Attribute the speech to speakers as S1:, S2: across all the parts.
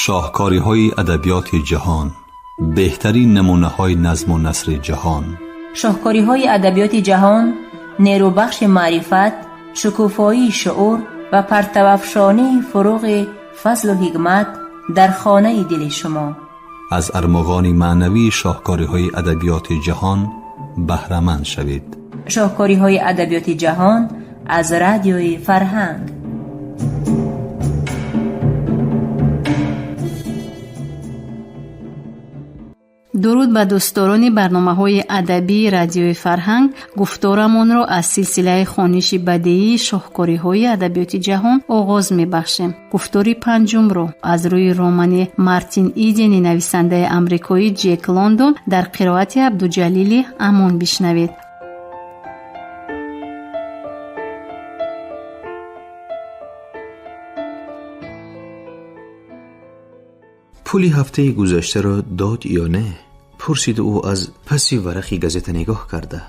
S1: Шоҳкориҳои адабиёти ҷаҳон, беҳтарин намунаҳои назму насри ҷаҳон.
S2: Шоҳкориҳои адабиёти ҷаҳон нерӯбахши маърифат, шукуфоии шуур ва партавафшонии фуруғи фазлу ҳикмат дар хонаи дили шумо.
S1: Аз армуғони маънавии шоҳкориҳои адабиёти ҷаҳон баҳраманд шавед.
S2: Шоҳкориҳои адабиёти ҷаҳон аз Радиои Фарҳанг.
S3: Дуруд ба дӯстдорони барномаҳои адабии Радиои Фарҳанг. Гуфторамонро аз силсилаи хониши бадеии шоҳкориҳои адабиёти ҷаҳон оғоз мебахшем. Гуфтори панҷумро аз рӯи романи Мартин Идени нависандаи амрикоӣ Ҷек Лондон дар қироати Абдуҷалили Амон бишнавед.
S4: Пули ҳафтаи гузаштаро дод ё не? Пурсид ӯ аз паси варақи газета нигоҳ карда.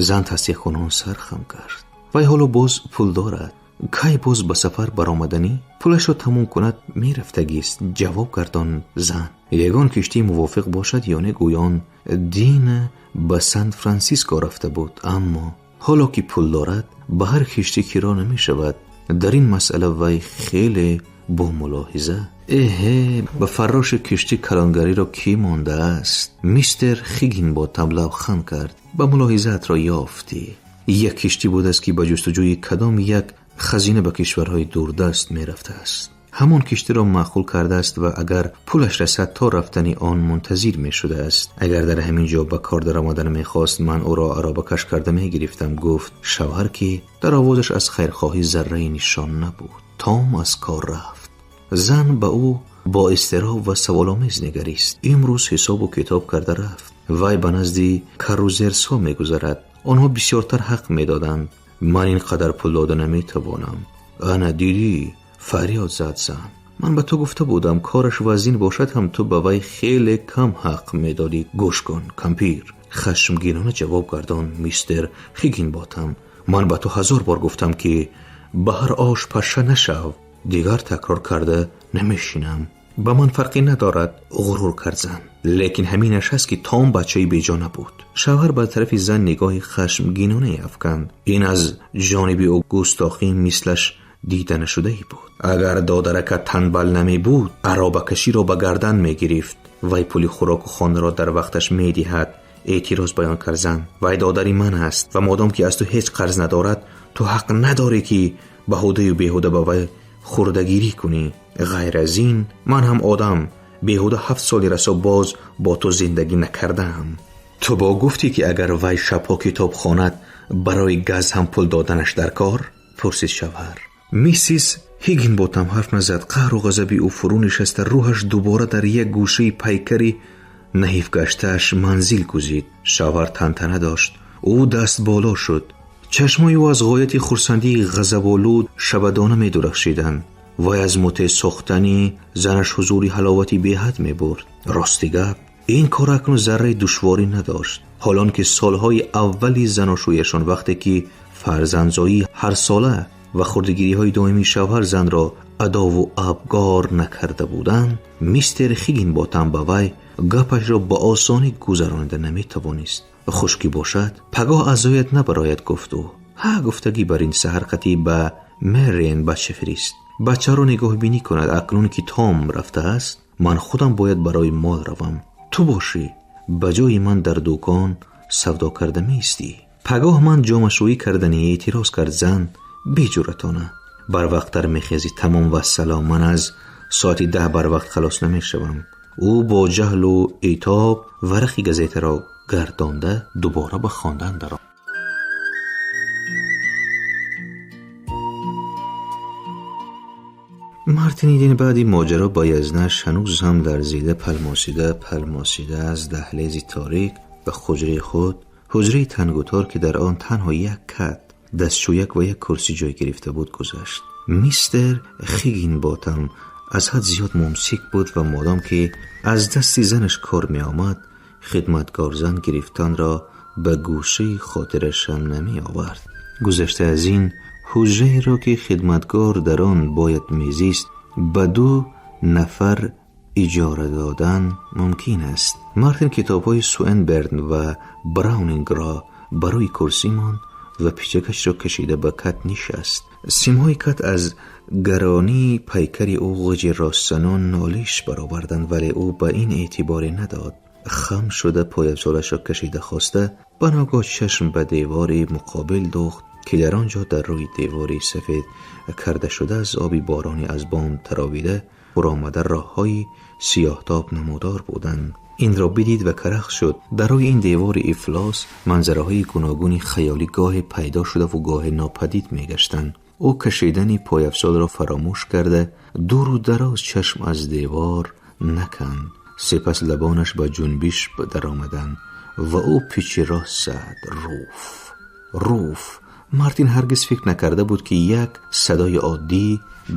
S4: Зан тасдиқкунон сар хам кард. Вай ҳоло боз пул дорад. Кай боз ба сафар баромаданӣ? Пулашро тамом кунад, мерафтагист, ҷавоб гардон зан. Ягон киштӣ мувофиқ бошад ё не, гӯён Дин ба Сан-Франсиско рафта буд, аммо ҳоло ки пул дорад, ба ҳар киштӣ киро намешавад. Дар ин масъала вай хеле бо мулоҳиза. Эҳе, ба фарроши киштӣ калонгариро кӣ мондааст? Мистер Хигинботам лабханд кард. Ба мулоҳизаатро ёфтӣ. Як киштӣ будааст, ки ба ҷустуҷӯи кадом як хазина ба кишварҳои дурдаст мерафтааст. Ҳамон киштиро маъқул кардааст ва агар пулаш расад, то рафтани он мунтазир мешудааст. Агар дар ҳамин ҷо ба кор даромадан мехост, ман ӯро аробакаш карда мегирифтам, гуфт шавҳар, ки дар овозаш аз хайрхоҳӣ заррае нишон набуд. Том аз кор рафт. Зан ба ӯ бо изтироб ва саволомез нигарист. Имрӯз ҳисобу китоб карда рафт. Вай ба назди Карузерсҳо мегузарад. Онҳо бисёртар ҳақ медоданд. Ман ин қадар пул дода наметавонам. Ана дидӣ, фарёд зад зан. Ман ба ту гуфта будам, кораш вазин бошад ҳам ту ба вай хеле кам ҳақ медодӣ. Гӯш кун, кампир, хашмгинона ҷавоб гардон мистер Хигинботам. Ман ба ту 1000 бор гуфтам, ки ба ҳар ош паша нашав. Дигар такрор карда намешинам. Ба ман фарқе надорад, ғурур кард зан. Лекин ҳаминаш ҳаст, ки Том бачаи беҷо набуд. Шавҳар ба тарафи зан нигоҳи хашмгинонае афканд. Ин аз ҷониби ӯ густохӣ мислаш дида нашудае буд. Агар додаракат танбал намебуд, аробакаширо ба гардан мегирифт. Вай пули хӯроку хонаро дар вақташ медиҳад, эътироз баён кард зан. Вай додари ман аст ва модом ки аз ту ҳеҷ қарз надорад, ту ҳақ надорӣ, ки ба ҳудаю беҳуда ба вай хурдагирӣ кунӣ. Ғайр аз ин, ман ҳам одам беҳуда 7 соли расо боз бо ту зиндагӣ накардаам. Ту бо гуфтӣ, ки агар вай шабҳо китоб хонад, барои газ ҳам пул доданаш дар кор? Пурсид шавҳар. Миссис Ҳигинботам ҳарф назад. Қаҳру ғазаби ӯ фурӯ нишаста, рӯҳаш дубора дар як гӯшаи пайкари наҳифгаштааш манзил гузид. Шавҳар тантана дошт. Ӯ даст боло шуд. Чашмои ӯ аз ғояти хурсандии ғазаболуд шабадона медурахшиданд. Вай аз мутеъ сохтани занаш ҳузури ҳаловати беҳад мебурд. Рости гап, ин кор акнун зарраи душворӣ надошт. Ҳолон ки солҳои аввали заношӯяшон, вақте ки фарзандзоӣ ҳарсола ва хурдагириҳои доимии шавҳар занро адову абгор накарда буданд, мистер Хигинботам ба вай гапашро ба осонӣ гузаронида наметавонист. Хушкӣ бошад, пагоҳ азоят набарояд, гуфт ӯ. Ҳа, гуфтагӣ бар ин саҳарқатӣ ба Мериен бача фирист. Бачаро нигоҳбинӣ кунад. Акнун ки Том рафтааст, ман худам бояд барои мол равам. Ту бошӣ, ба ҷои ман дар дукон савдо карда меистӣ. Пагоҳ ман ҷомашӯӣ карданӣ, эътироз кард зан беҷуръатона. Барвақттар мехезӣ, тамом вассалом. Ман аз соати 10 барвақт халос намешавам. Ӯ бо ҷаҳлу итоб варақи газетаро гардонда дубора ба хондан даромад. Мартин Иден баъди моҷаро ба язнаш ҳанӯз ҳам ларзида, палмосида палмосида аз даҳлези торик ба ҳуҷраи худ, ҳуҷраи тангутор, ки дар он танҳо як кат, дастшӯяк ва як курсӣ ҷой гирифта буд, гузашт. Мистер Хигинботам аз ҳад зиёд мумсик буд ва модом ки аз дасти занаш кор меомад, хидматгорзан гирифтанро ба гӯшаи хотирашам намеовард. Гузашта аз ин, ҳуҷраеро ки хидматгор дар он бояд мезист, ба 2 нафар иҷора додан мумкин аст. Мартин китобҳои Суинберн ва Браунингро ба рӯи курсӣ монд ва пиҷакашро кашида ба кат нишаст. Симҳои кат аз гаронии пайкари ӯ ғиҷи ростзанон нолиш бароварданд, вале ӯ ба ин эътиборе надод. Хам шуда пойафзолашро кашида хоста, ба ногоҳ чашм ба девори муқобил дӯхт, ки дар он ҷо дар рӯи девори сафед карда шуда аз оби борони аз бом таровида фуромада роҳҳои сиёҳтоб намудор буданд. Инро бидид ва карах шуд. Дар рӯи ин девори ифлос манзараҳои гуногуни хаёлӣ гоҳе пайдо шудаву гоҳе нопадид мегаштанд. Ӯ кашидани пойафзолро фаромӯш карда, дуру дароз чашм аз девор наканд. Сипас лабонаш ба ҷунбиш даромаданд ва ӯ пичи рост зад: Руф, Руф. Мартин ҳаргиз фикр накарда буд, ки як садои оддӣ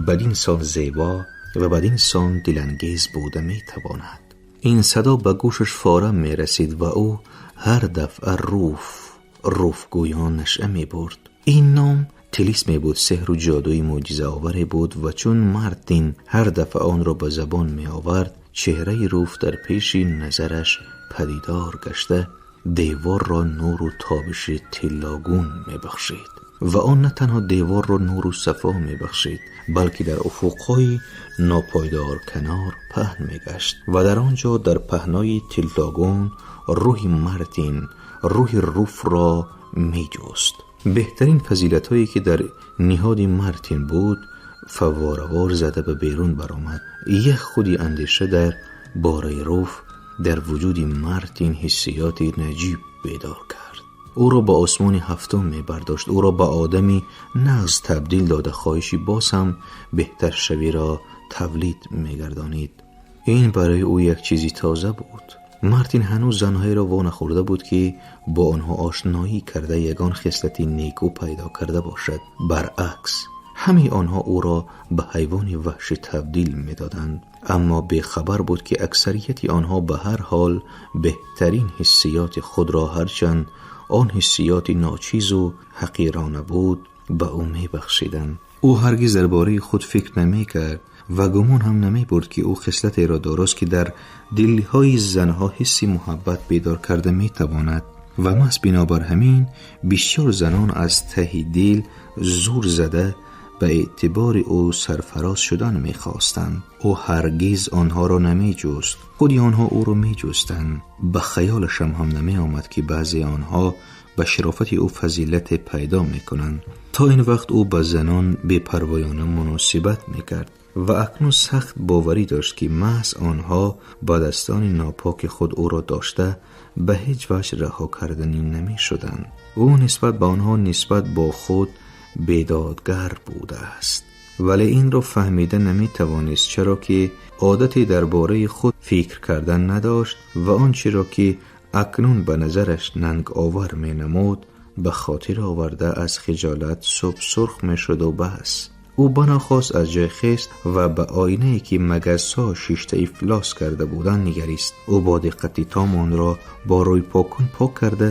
S4: бадин сон зебо ва бадин сон дилангез буда метавонад. Ин садо ба гӯшаш форам мерасид ва ӯ ҳар дафъа Руф, Руф гӯён нашъа мебурд. Ин ном тилисме буд, сеҳру ҷодуи мӯъҷизаоваре буд ва чун Мартин ҳар дафъа онро ба забон меовард, чеҳраи Руф дар пеши назараш падидор гашта, деворро нуру тобиши тиллогун мебахшид. Ва он на танҳо деворро нуру сафо мебахшид, балки дар уфуқҳои нопойдорканор паҳн мегашт ва дар он ҷо дар паҳнои тиллогун рӯҳи Мартин, рӯҳи Руфро меҷуст. Беҳтарин фазилатҳое, ки дар ниҳоди Мартин буд, фавворавор зада ба берун баромад. Як худи андеша дар бораи Руф дар вуҷуди Мартин ҳиссиёти наҷиб бедор кард. Ӯро ба осмони ҳафтум мебардошт, ӯро ба одами нағз табдил дода, хоҳиши боз ҳам беҳтаршавиро тавлид мегардонид. Ин барои ӯ як чизи тоза буд. Мартин ҳанӯз занҳоеро во нахӯрда буд, ки бо онҳо ошноӣ карда ягон хислати некӯ пайдо карда бошад. Баръакс, ҳамаи онҳо ӯро ба ҳайвони ваҳшӣ табдил медоданд. Аммо бехабар буд, ки аксарияти онҳо ба ҳар ҳол беҳтарин ҳиссиёти худро, ҳарчанд он ҳиссиёти ночизу ҳақирона буд, ба ӯ мебахшиданд. Ӯ ҳаргиз дар бораи худ фикр намекард ва гумон ҳам намебурд, ки ӯ хислатеро дорост, ки дар дилҳои занҳо ҳисси муҳаббат бедор карда метавонад. Ва маҳз бинобар ҳамин бисёр занон аз таҳи дил зур зада ба эътибори ӯ сарфароз шудан мехостанд. Ӯ ҳаргиз онҳоро намеҷуст, худи онҳо ӯро меҷустанд. Ба хаёлашам ҳам намеомад, ки баъзе онҳо ба шарофати ӯ фазилате пайдо мекунанд. То ин вақт ӯ ба занон бепарвоёна муносибат мекард ва акнун сахт боварӣ дошт, ки маҳз онҳо ба дастони нопоки худ ӯро дошта ба ҳеҷ ваҷҳ раҳо карданӣ намешуданд. Ӯ нисбат ба онҳо нисбат бо худ бедодгар будааст, вале инро фаҳмида наметавонист, чаро ки одате дар бораи худ фикр кардан надошт ва он чиро ки акнун ба назараш нанговар менамуд, ба хотир оварда аз хиҷолат субсурх мешуду бас. Ӯ банохост аз ҷой хест ва ба оинае, ки магасҳо шишта ифлос карда буданд, нигарист. Ӯ бо диққати том онро бо рӯйпоккун пок карда,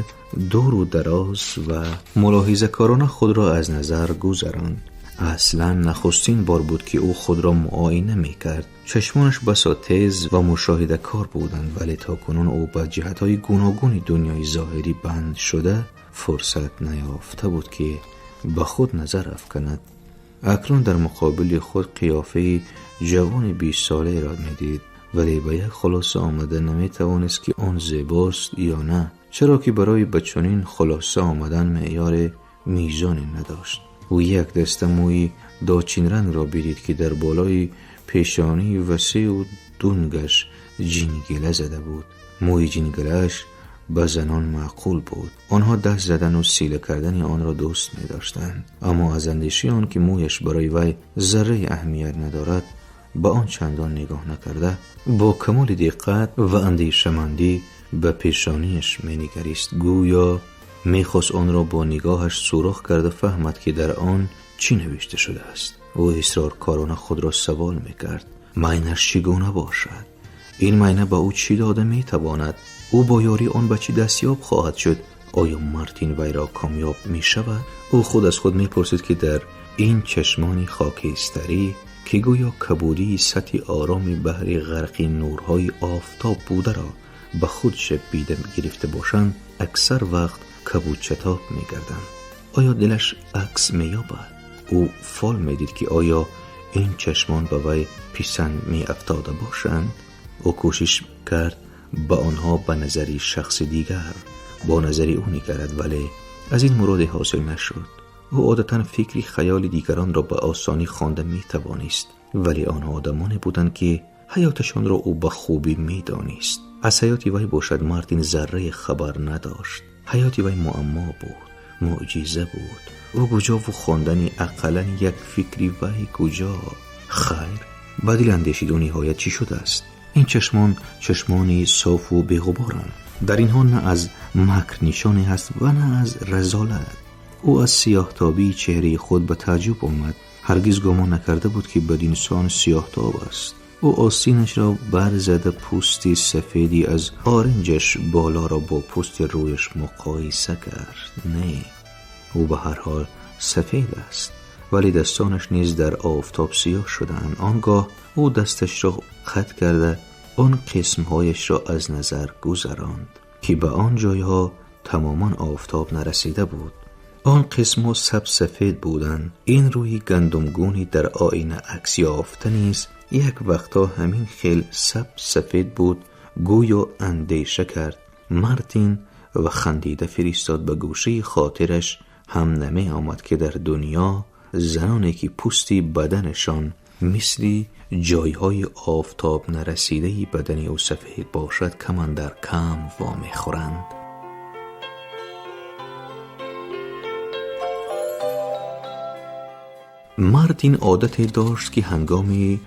S4: дуру дароз ва мулоҳизакорона худро аз назар гузаронд. Аслан нахустин бор буд, ки ӯ худро муоина мекард. Чашмонаш басо тез ва мушоҳидакор буданд, вале то кунун ӯ ба ҷиҳатҳои гуногуни дунёи зоҳирӣ банд шуда фурсат наёфта буд, ки ба худ назар афканад. Акнун дар муқобили худ қиёфаи ҷавони бистсолаеро медид, вале ба як хулоса омада наметавонист, ки он зебост ё на, чаро ки барои ба чунин хулоса омадан меъёри мизоне надошт. Ӯ як даста мӯи дочинрангро бидид, ки дар болои пешонии васеъу дунгаш ҷингила зада буд. Мӯи ҷингилааш ба занон маъқул буд. Онҳо даст задану сила кардани онро дӯст медоштанд, аммо аз андешаи он ки мӯяш барои вай зарраи аҳамият надорад, ба он чандон нигоҳ накарда, бо камоли диққат ва андешамандӣ ба пешониаш менигарист, гӯё мехост онро бо нигоҳаш сӯрох карда фаҳмад, ки дар он чӣ навишта шудааст. Ӯ исроркорона худро савол мекард: майнаш чӣ гуна бошад? Ин майна ба ӯ чӣ дода метавонад? Ӯ бо ёрии он ба чӣ дастёб хоҳад шуд? Оё Мартин вайро комёб мешавад? Ӯ худ аз худ мепурсид, ки дар ин чашмони хокистарӣ, ки гӯё кабудии сатҳи ороми баҳри ғарқи нурҳои офтоб бударо ба худ шабида гирифта бошанд, аксар вақт кабудчатоб мегарданд. Оё дилаш акс меёбад? Ӯ фол медид, ки оё ин чашмон ба вай писанд меафтода бошанд. Ӯ кӯшиш кард ба онҳо ба назари шахси дигар, бо назари ӯ нигарад, вале аз ин муроде ҳосил нашуд. Ӯ одатан фикри хаёли дигаронро ба осонӣ хонда метавонист, вале онҳо одамоне буданд, ки ҳаёташонро ӯ ба хубӣ медонист. Аз ҳаёти вай бошад Мартин заррае хабар надошт. Ҳаёти вай муаммо буд, мӯъҷиза буд. Ӯ куҷову хондани ақаллан як фикри вай куҷо? Хайр, ба дил андешид ӯ, ниҳоят чӣ шудааст? Ин чашмон чашмони софу беғуборанд. Дар инҳо на аз макр нишоне ҳаст ва на аз разолат. Ӯ аз сиёҳтобии чеҳраи худ ба таъҷуб омад. Ҳаргиз гумон накарда буд, ки бадинсон сиёҳтоб аст. Ӯ остинашро барзада пӯсти сафеди аз оринҷаш болоро бо пӯсти рӯяш муқоиса кард. Не, ӯ ба ҳар ҳол сафед аст, вале дастонаш низ дар офтоб сиёҳ шудаанд. Он гоҳ ӯ дасташро хат карда он қисмҳояшро аз назар гузаронд, ки ба он ҷойҳо тамоман офтоб нарасида буд. Он қисмҳо саб-сафед буданд. Ин рӯи гандумгуни дар оина акс ёфта низ як вақтҳо ҳамин хел саб-сафед буд, гӯё андеша кард Мартин ва хандида фиристод. Ба гӯшаи хотираш ҳам намеомад, ки дар дунё заноне, ки пӯсти баданашон мисли ҷойҳои офтоб нарасидаи бадани ӯ сафед бошад, кам андар кам вомехӯранд. Мартин одате дошт, ки ҳангоми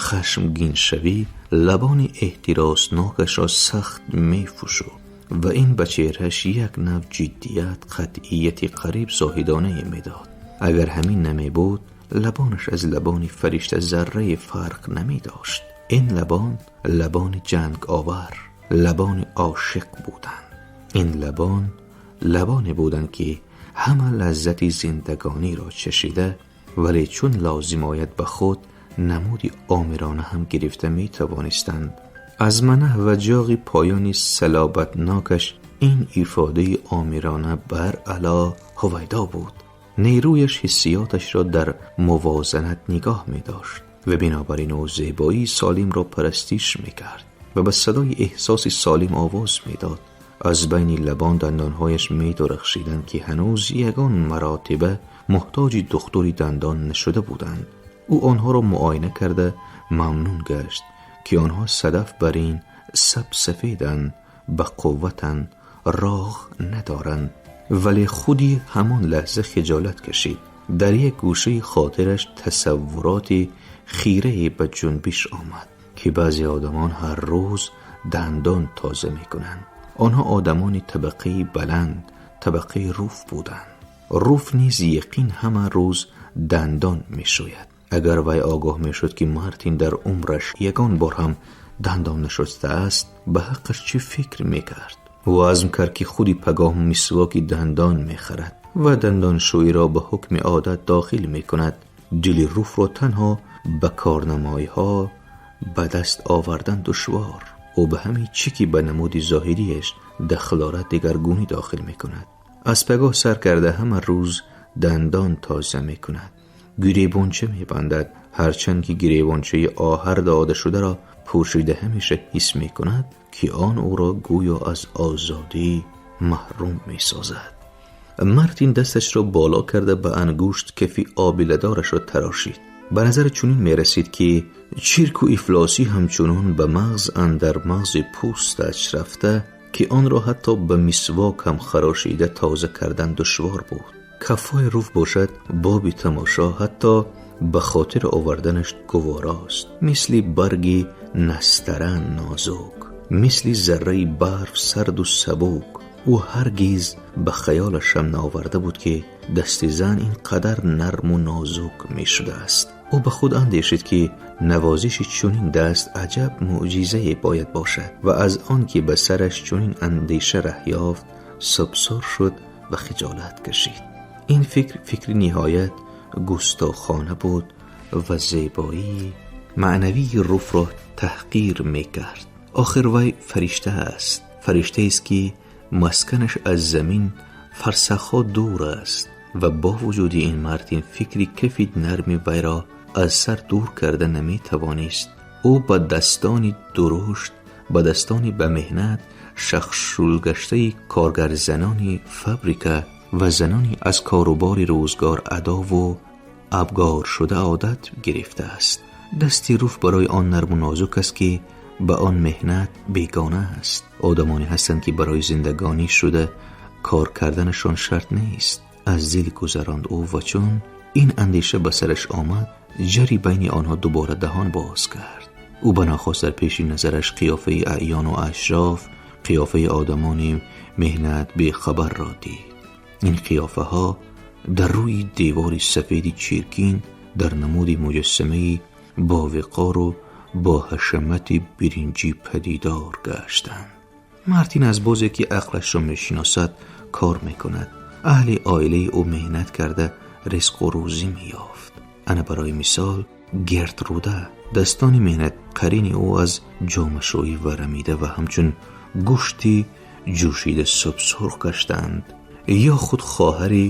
S4: хашмгиншавӣ лабони эҳтироснокашро сахт мефушуд ва ин ба чеҳрааш як нав ҷиддият, қатъияти қариб зоҳидонае медод. Агар ҳамин намебуд, лабонаш аз лабони фаришта заррае фарқ намедошт. Ин лабон лабони ҷанговар, лабони ошиқ буданд. Ин лабон лабоне буданд, ки ҳама лаззати зиндагониро чашида, вале чун лозим ояд ба худ намуди омирона ҳам гирифта метавонистанд. Аз манаҳ ва ҷоғи поёни салобатнокаш ин ифодаи омирона бар аъло ҳувайдо буд. Нерӯяш ҳиссиёташро дар мувозанат нигоҳ медошт ва бинобар ин ӯ зебоии солимро парастиш мекард ва ба садои эҳсоси солим овоз медод. Аз байни лабон дандонҳояш медурахшиданд, ки ҳанӯз ягон маротиба муҳтоҷи духтури дандон нашуда буданд. Ӯ онҳоро муоина карда мамнун гашт, ки онҳо садаф бар ин саб-сафеданд, ба қувватанд, роғ надоранд. Вале худи ҳамон лаҳза хиҷолат кашид. Дар як гӯшаи хотираш тасаввуроти хирае ба ҷунбиш омад, ки баъзе одамон ҳар рӯз дандон тоза мекунанд. Онҳо одамони табақаи баланд, табақаи Руф буданд. Руф низ яқин ҳама рӯз дандон мешӯяд. Агар вай огоҳ мешуд, ки Мартин дар умраш ягон бор ҳам дандон нашустааст, ба ҳаққаш чӣ фикр мекард? Ӯ азм кард, ки худи пагоҳ мисвоки дандон мехарад ва дандоншӯиро ба ҳукми одат дохил мекунад. Дили Руфро танҳо ба корнамоиҳо ба даст овардан душвор. Ӯ ба ҳамин чӣ ки ба намуди зоҳириаш дахл дорад дигаргунӣ дохил мекунад. Аз пагоҳ сар карда ҳама рӯз дандон тоза мекунад, гиребонча мебандад. Ҳарчанд ки гиребончаи оҳар дода шударо пӯшида ҳамеша ҳис мекунад, ки он ӯро гӯё аз озодӣ маҳрум месозад. Мартин дасташро боло карда ба ангушт кафи обиладорашро тарошид. Ба назар чунин мерасид, ки чирку ифлосӣ ҳамчунон ба мағз андар мағзи пӯсташ рафта, ки онро ҳатто ба мисвок ҳам харошида тоза кардан душвор буд. Кафҳои Руф бошад боби тамошо ҳатто ба хотир оварданаш гуворост. Мисли барги настаран нозук, мисли зарраи барф сарду сабук. Ӯ ҳаргиз ба хаёлаш ҳам наоварда буд, ки дасти зан ин қадар нарму нозук мешудааст. Ӯ ба худ андешид, ки навозиши чунин даст аҷаб мӯъҷизае бояд бошад ва аз он ки ба сараш чунин андеша раҳ ёфт, субсур шуд ва хиҷолат кашид. Ин фикр фикри ниҳоят густохона буд ва зебоии маънавии Руфро таҳқир мекард. Охир вай фаришта аст, фариштаест, ки масканаш аз замин фарсахҳо дур аст. Ва бо вуҷуди ин Мартин фикри кафи нарми вайро аз сар дур карда наметавонист. Ӯ ба дастони дурушт, ба дастони ба меҳнат шахшулгаштаи коргарзанони фабрика ва занони аз корубори рӯзгор адову абгоршуда одат гирифтааст. Дасти Руф барои он нарму нозук аст, ки ба он меҳнат бегона аст. Одамоне ҳастанд, ки барои зиндагонӣ шуда кор карданашон шарт нест, аз дил гузаронд ӯ, ва чун ин андеша ба сараш омад, ҷари байни онҳо дубора даҳон боз кард. Ӯ банохост дар пеши назараш қиёфаи аъёну ашроф, қиёфаи одамони меҳнат бехабарро дид. Ин қиёфаҳо дар рӯи девори сафеди чиркин дар намуди муҷассамаи бовиқору бо ҳашамати биринҷӣ падидор гаштанд. Мартин аз бозе ки ақлашро мешиносад кор мекунад. Аҳли оилаи ӯ меҳнат карда ризқу рӯзӣ меёфт. Ана, барои мисол, Гертруда. Дастони меҳнатқарини ӯ аз ҷомашӯӣ варамида ва ҳамчун гӯшти ҷӯшида субсурх гаштанд. Ё худ хоҳари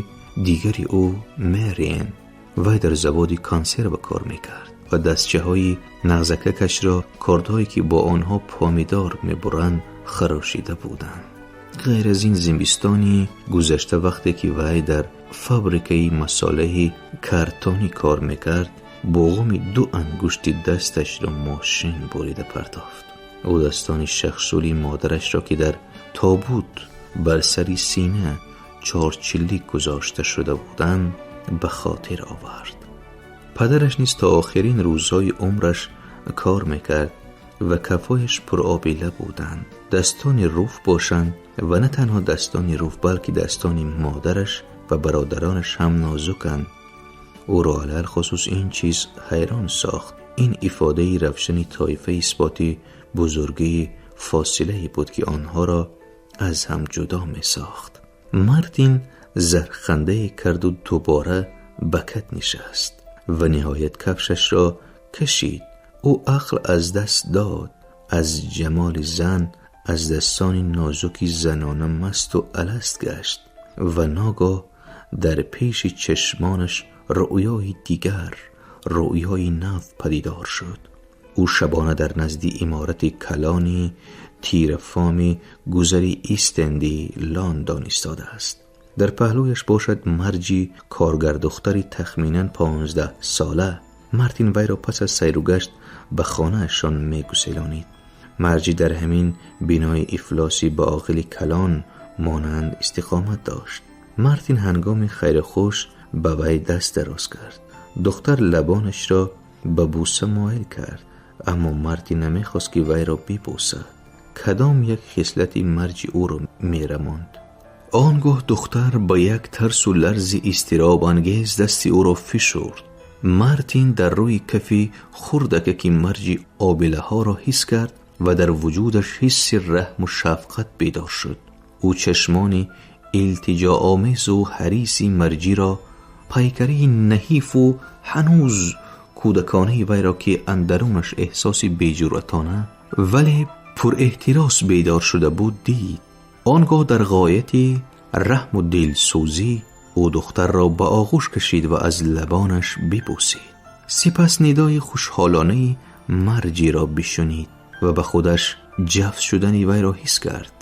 S4: дигари ӯ, Мериен. Вай дар заводи консерва кор мекард ва дастчаҳои нағзакакашро кордҳое, ки бо онҳо помидор мебуранд, харошида буданд. Ғайр аз ин, зимистони гузашта, вақте ки вай дар фабрикаи масолеҳи картонӣ кор мекард, буғуми ду ангушти дасташро мошин бурида партофт. Ӯ дастони шахшули модарашро, ки дар тобут бар сари сина чорчиллик гузошта шуда буданд, ба хотир овард. Падараш низ то охирин рӯзҳои умраш кор мекард ва кафҳояш пуробила буданд. Дастони Руф бошанд, ва на танҳо дастони Руф, балки дастони модараш ва бародаронаш ҳам нозуканд. Ӯро алалхусус ин чиз ҳайрон сохт. Ин ифодаи равшани тоифаи исботи бузургии фосилае буд, ки онҳоро аз ҳам ҷудо месохт. Мартин зархандае карду дубора ба кат нишаст ва ниҳоят кафшашро кашид. Ӯ ақл аз даст дод. Аз ҷамоли зан, аз дастони нозуки занона масту аласт гашт ва ногоҳ дар пеши чашмонаш рӯёи дигар, рӯёи нав падидор шуд. Ӯ шабона дар назди иморати калони тирафоми гузари Истенди Лондон истодааст. Дар паҳлӯяш бошад Марҷи, коргардухтари тахминан 15-сола. Мартин вайро пас аз сайру гашт ба хонаашон мегуселонид. Марҷи дар ҳамин бинои ифлоси ба оғили калон монанд истиқомат дошт. Мартин ҳангоми хайрухуш ба вай даст дароз кард. Духтар лабонашро ба бӯса моил кард, аммо Мартин намехост, ки вайро бибӯсад. Кадом як хислати Марҷи ӯро мерамонд. Он гоҳ духтар ба як тарсу ларзи изтиробангез дасти ӯро фишурд. Мартин дар рӯи кафи хурдакаки Марҷи обилаҳоро ҳис кард ва дар вуҷудаш ҳисси раҳму шафқат бедор шуд. Ӯ чашмони илтиҷоомезу ҳариси Марҷиро, пайкараи наҳифу ҳанӯз кӯдаконаи вайро, ки андарунаш эҳсоси беҷуръатона, вале пурэҳтирос бедор шуда буд, дид. Он гоҳ дар ғояти раҳму дилсӯзӣ ӯ духтарро ба оғӯш кашид ва аз лабонаш бибӯсид. Сипас нидои хушҳолонаи Марҷиро бишунид ва ба худаш ҷафт шудани вайро ҳис кард.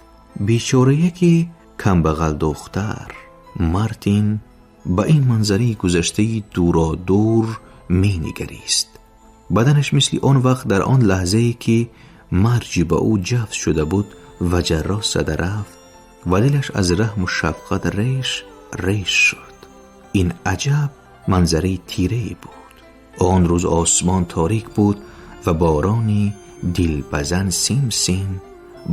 S4: Бечораяки камбағал духтар. Мартин ба ин манзараи гузаштаи дуродур менигарист. Баданаш мисли он вақт, дар он лаҳзае ки Марҷи ба ӯ ҷафт шуда буд, ваҷаррост зада рафт ва дилаш аз раҳму шафқат реш реш шуд. Ин аҷаб манзараи тирае буд. Он рӯз осмон торик буд ва борони дилбазан сим сим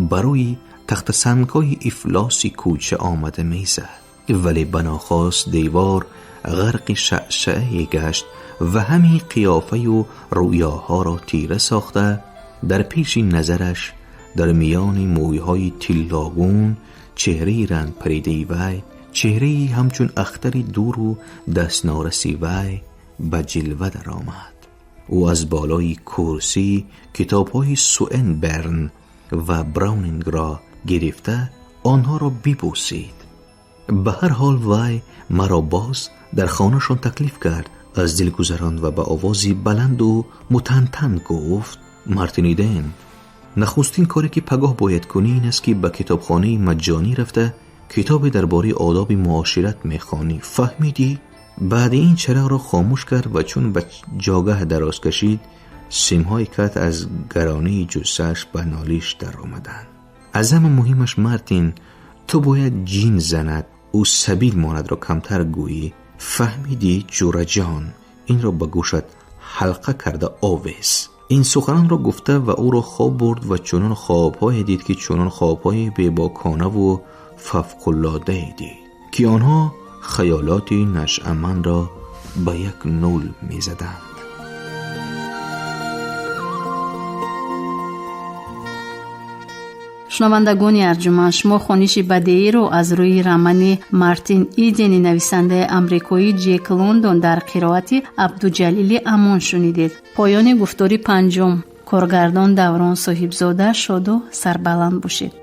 S4: ба рӯи тахтасангҳои ифлоси кӯча омада мезад, вале банохост девор ғарқи шаъшаъе гашт ва ҳамин қиёфаю рӯёҳоро тира сохта, дар пеши назараш, дар миёни мӯйҳои тиллогун, чеҳраи рангпаридаи вай, чеҳраи ҳамчун ахтари дуру дастнораси вай ба ҷилва даромад. Ӯ аз болои курсӣ китобҳои Суинберн ва Браунингро гирифта онҳоро бибӯсид. Ба ҳар ҳол вай маро боз дар хонашон таклиф кард, аз дил гузаронд ва ба овози баланду мутантан гуфт: Мартин Иден, нахустин коре ки пагоҳ бояд кунӣ ин аст, ки ба китобхонаи маҷҷонӣ рафта китобе дар бораи одоби муошират мехонӣ. Фаҳмидӣ? Баъди ин чароғро хомӯш кард ва чун ба ҷогаҳ дароз кашид, симҳои кат аз гаронии ҷуссааш ба нолиш даромаданд. Аз ҳама муҳимаш, Мартин, ту бояд ҷин занад, ӯ сабил монадро камтар гӯӣ. Фаҳмидӣ, ҷураҷон? Инро ба гӯшат ҳалқа карда овез. Ин суханонро гуфта ва ӯро хоб бурд ва чунон хобҳое дид, ки чунон хобҳои бебоконаву фавқулоддае дид, ки онҳо хаёлоти нашъамандро ба як нул мезаданд.
S3: Шунавандагони арҷуманд, шумо хониши бадеиро аз рӯи романи Мартин Идени нависандаи амрикоӣ Ҷек Лондон дар қироати Абдуҷалили Амон шунидед. Поёни гуфтори панҷум. Коргардон Даврон Соҳибзода. Шоду сарбаланд бошед.